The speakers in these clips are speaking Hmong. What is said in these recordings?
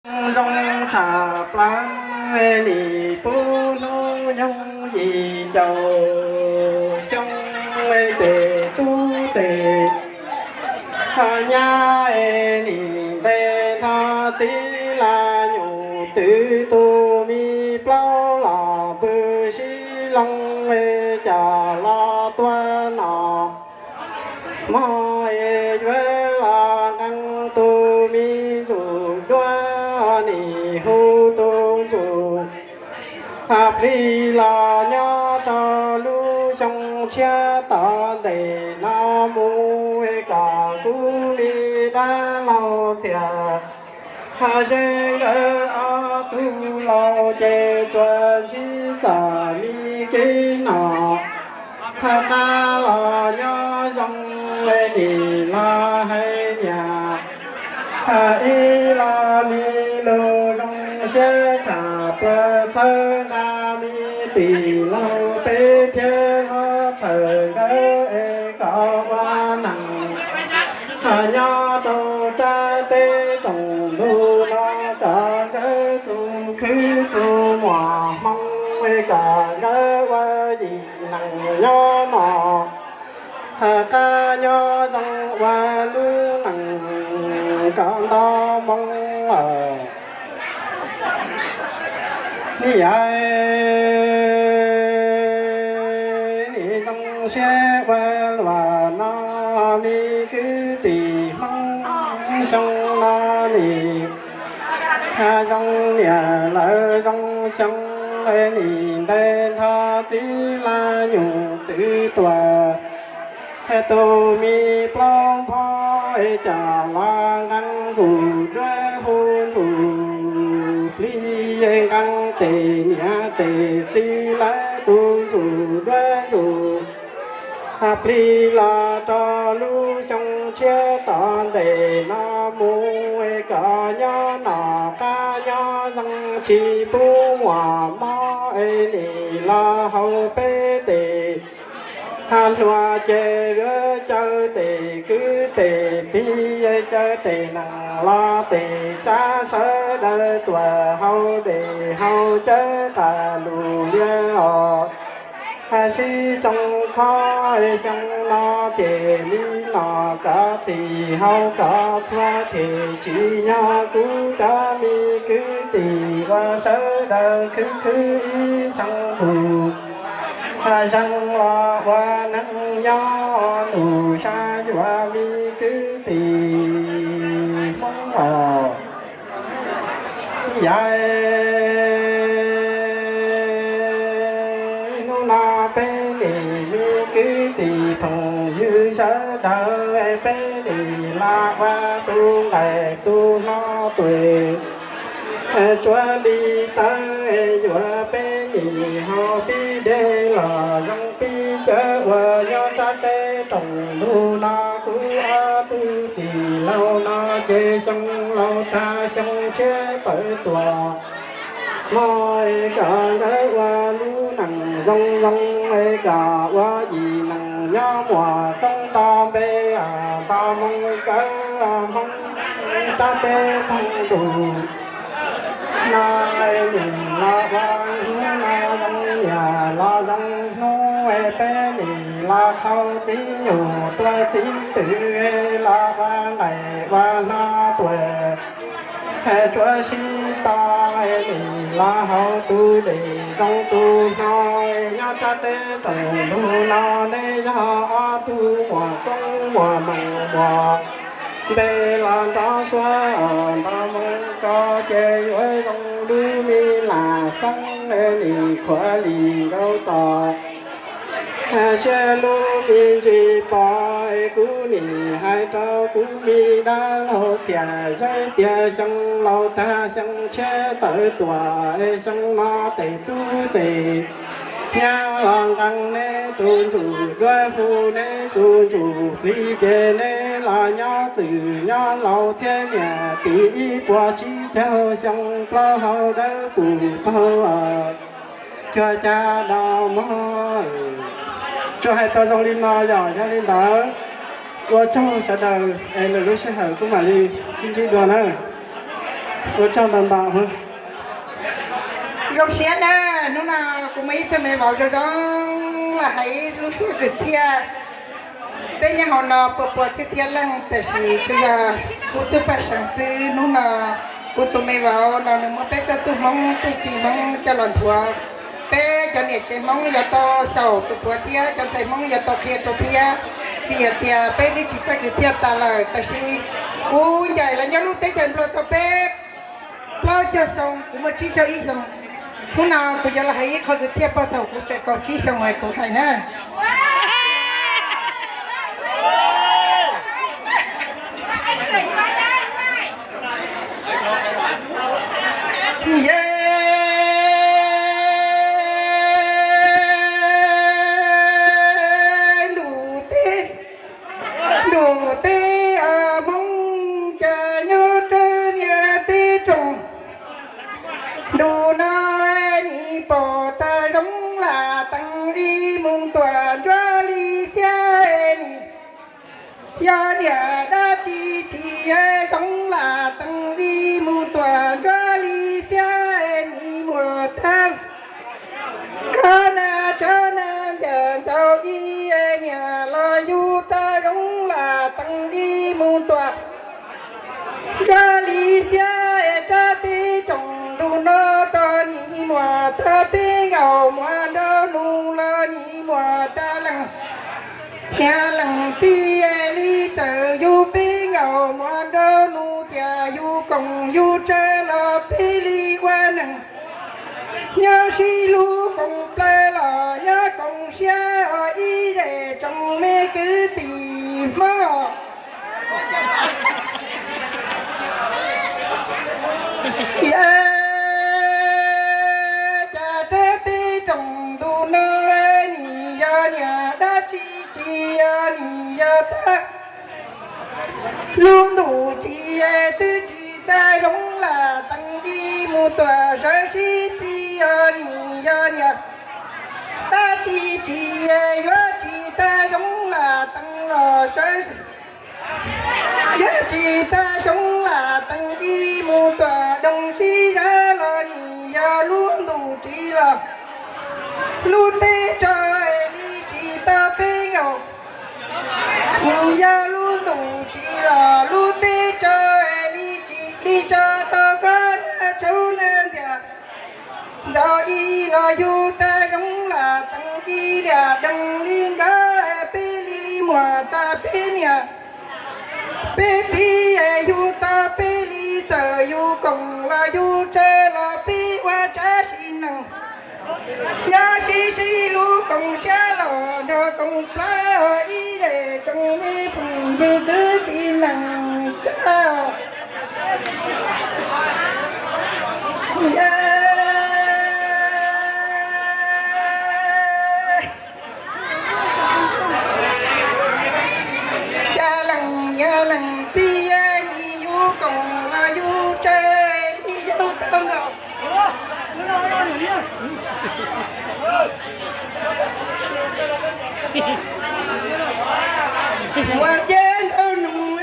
Zoo tshaj plaws nim pub hnub nyoog yim caum xyoo, tes tub tes nyab nim nte nrho txiv laj nyuj twv, tus me plaub los pw sib loo, coj los tuaj no mog, yuav los nqee tus me ntsuj duab, nim hu tus ntsuj plig los nyob rau lub xyoo tshiab tom ntej no mus, kom kuv me dab laug Txiaj Ze nkawd ob tug laus ces tsuas ntsib txoj me kev noj qab los nyob zoo, nim los hais niam ib los me lus zoo siab tshaj plaws, txhawb nqa me tij laug peb thiab hlob thawj nkawd es kom ua neej nyob rau sab teb rooj lug no, kom nkawd txuj khwb txuj muaj hmoo, kom nkawd ua yim neeg nyob noj qab nyob zoo, ua lub neej kom nto moo lawm. Nim yog nim zoo siab ua luaj no, me kwv tij Hmoob, xyoo no nim zoo niam lawm zoo xyoo, nim nte nrho txiv laj nyuj twv tuaj, tus me plaub nphob coj los nqee ntsuj duab, hu ntsuj plig nqee tes niam tes txiv lawv tus ntsuj duab ntsuj plig los rau lub xyoo tshiab tom ntej no mus, kom nyob noj qab nyob zoo tsis pub muaj mob, es nim los haus peb tes hluas ces yuav caw tes kwv tes tij, caw tes neej los tes tsav sawv daws tuaj haus dej haus cawv qab lus liaj os. Sib tsoo khob xyoo no ces li no, koj txhij haus koj txhua thiaj tsim nyog kuv cov me kwv tij uas sawv daws khwv khwv ib xyoo ntuj, zeeg los ua neeg nyob ntuj sab yuav me kwv tij Hmoob os. Yam hnub no peb nim me kwv tij phooj ywg sawv daws, peb nim los ua tus nqaij tus hlo tuaj, tsuav li tawv yuav peb nim haus pib dej los zoo pib cawv uas nyob sab teb rooj lug no. Kuv ob tug tij laug no ces xyoo laus tag xyoo tshiab tawm tuaj mog, es kom nkawd ua lub neej zoo zoo, es kom ua yim neeg nyob muaj koob nto npe, nto moo kawg Hmoob sab teb rooj ntuj no. Nim los ua hnub no zoo niam los zoo hnub, peb nim los qhau txiv nyuj tuaj txiv twm, los ua nqaij ua hlo tuaj, tsuav sib tog, nim los haus tus dej zoo tus hno. Nyob sab teb rooj lug no nej yog ob tug muaj koob muaj meej muaj npe los nrov suab nto moo ko, ces yuav zoo lub me lam xeeb, nim khuav li nkaus tom siab lub me ntsis pom. Kuv nim hais rau kuv me dab laug Txiaj Ze tias xyoo laus tag xyoo tshiab tawm tuaj, xyoo no tes tub tes nyab los nqee neb tus ntsuj duab, hu neb tus ntsuj plig, ces neb los nyob txwm nyob laus thiab niam tij ib puas tsib caug xyoo, plaub hau dawb pus paug cuag cag dos mog. Tsuas hais tau zoo li no yog, yog li ntawd ua tsaug sawv daws es lwm lub sij hawm kuj mam li sib ntsib dua na. Ua tsaug ntau ntau. Zoo siab na, hnub no kuv muaj ib tug me vauv zoo zoo los hais ib lub suab kwv txhiaj. Peb nyob hauv no puas puas txhiab txhiab leej, tab sis tsuas yog kuv txuj paj seev xwb. Hnub no kuv tus me vauv no nws muab peb txoj txuj Hmoob txuj ci Hmoob coj los nthuav. Peb cov niam tsev Hmoob yuav tau xyaum tus puav thiab cov ntxhais Hmoob yuav tau qhia rau thiab. Vim hais tias peb twb tsis txawj kwv txhiaj tas lawm, tab sis kuv ncaim los nyob lub teb chaws Nplog tau peb plaub caug xyoo, kuv muaj tsib caug ib xyoo. Hnub no kuv yuav los hais ib qho kwv txhiaj puag thaum kuv tseem kaum tsib xyoo es kuv hais na. Yej, ntuj teb, ntuj teb, Hmoob cas nyob rau niaj teb roog. Ntu no nim pom tag zoo lam teev ib mus tuaj nruab li xiab nim. Yog niam dab tsi tsis zoo lam teev ib mus tuaj nruab li xiab nim muaj tag. Koj na tsav na ntxias ntxaus ib niam los yug tag zoo lam teev ib mus tuaj nruab li xiab rab teb roog. Ntu no tog nim muaj tag peb nkaus muaj nrau nus los nim muaj tag leej niam leej txiv li txawm yug peb nkaus muaj nrau nus tias yug koom yug tsawg los peb li ua neej. Nyob sib hlub koom plaws los nyob koom siab ua ib zej tsoom me kwv tij Hmoob. Yej, cas rab teb roog ntu no nim yog niam dab tsi tsis yog nim yog tag. Lub ntuj tsis twb tsis tag zoo lam teev ib mus tuaj sawv sib txis yog nim yog niam dab tsi tsis yuav tsis tag zoo lam teev los sawv. Yog tsis tag zoo lam teev ib mus tuaj doog sib zam los nim yog lub ntuj tsis los lub teb tso li tsis tau peb nkaus. Nim yog lub ntuj tsis los lub teb tso li tsis li tso tau koj na tsav na ntxias ntxaus ib los yug tag zoo lam teev ib liam doog li nkawd peb li muaj tag peb niam peb txiv yug tau peb li txawm yug koom los yug tsawg los peb ua tsav sim neej. Nyob sib sib hlub koom siab los nrog koom plaub ib zej tsoom me phooj ywg kwv tij neej tsa. Cas leej niam leej txiv nim yug koom los yug tsawg li yug tau nkaus. Muaj ceb nrau nus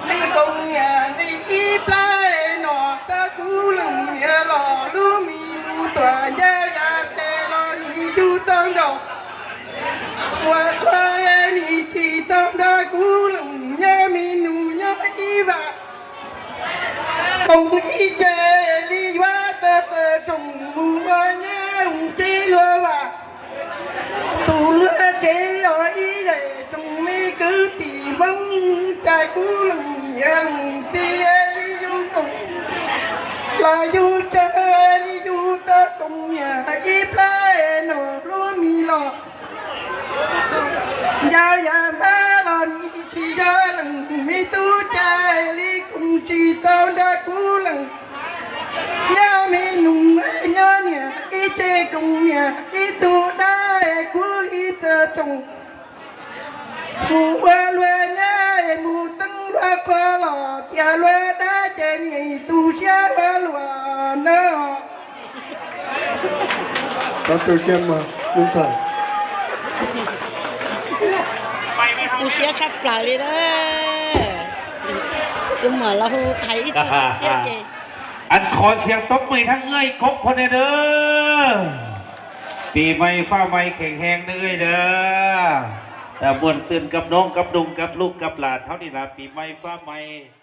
li koom niam li ib plab no txog kuv leej niam los lub me nus tuaj ncav yam tes los nim yug tau nkaus. Ua qhov nim tsis tau nrog kuv leej nyob me nus nyob ib vam. Koom ib ce li yuav tawg tawg rooj mus ua nyab ces luag vam. Tus luag tsev os ib zej tsoom me kwv tij Hmoob, cas kuv leej niam leej txiv li yug koom los yug tsawg li yug tau koom niam ib plab no lub me los. Ncav yam npab los nim tsis yog leej me tub, cas li koom tsis tau nrog kuv leej nyob me nus nyob niam ib ce koom niam ib tug dab kuv li tawg rooj. Mus ua luag nyab mus teeb luag qhua los tias luag dab ces niam tu siab ua luag no. Tu siab tshaj plaws li na. Tus muam los hu hais ib tug siab ces. Ăn kho siab tub mej thab ưi koob pho ne dawb. Pis mais faj mais kheev heev nawb ưi dawb. Muaj xwm kab noob kab doog kab lub kab las thaub ni las pis mais faj mais.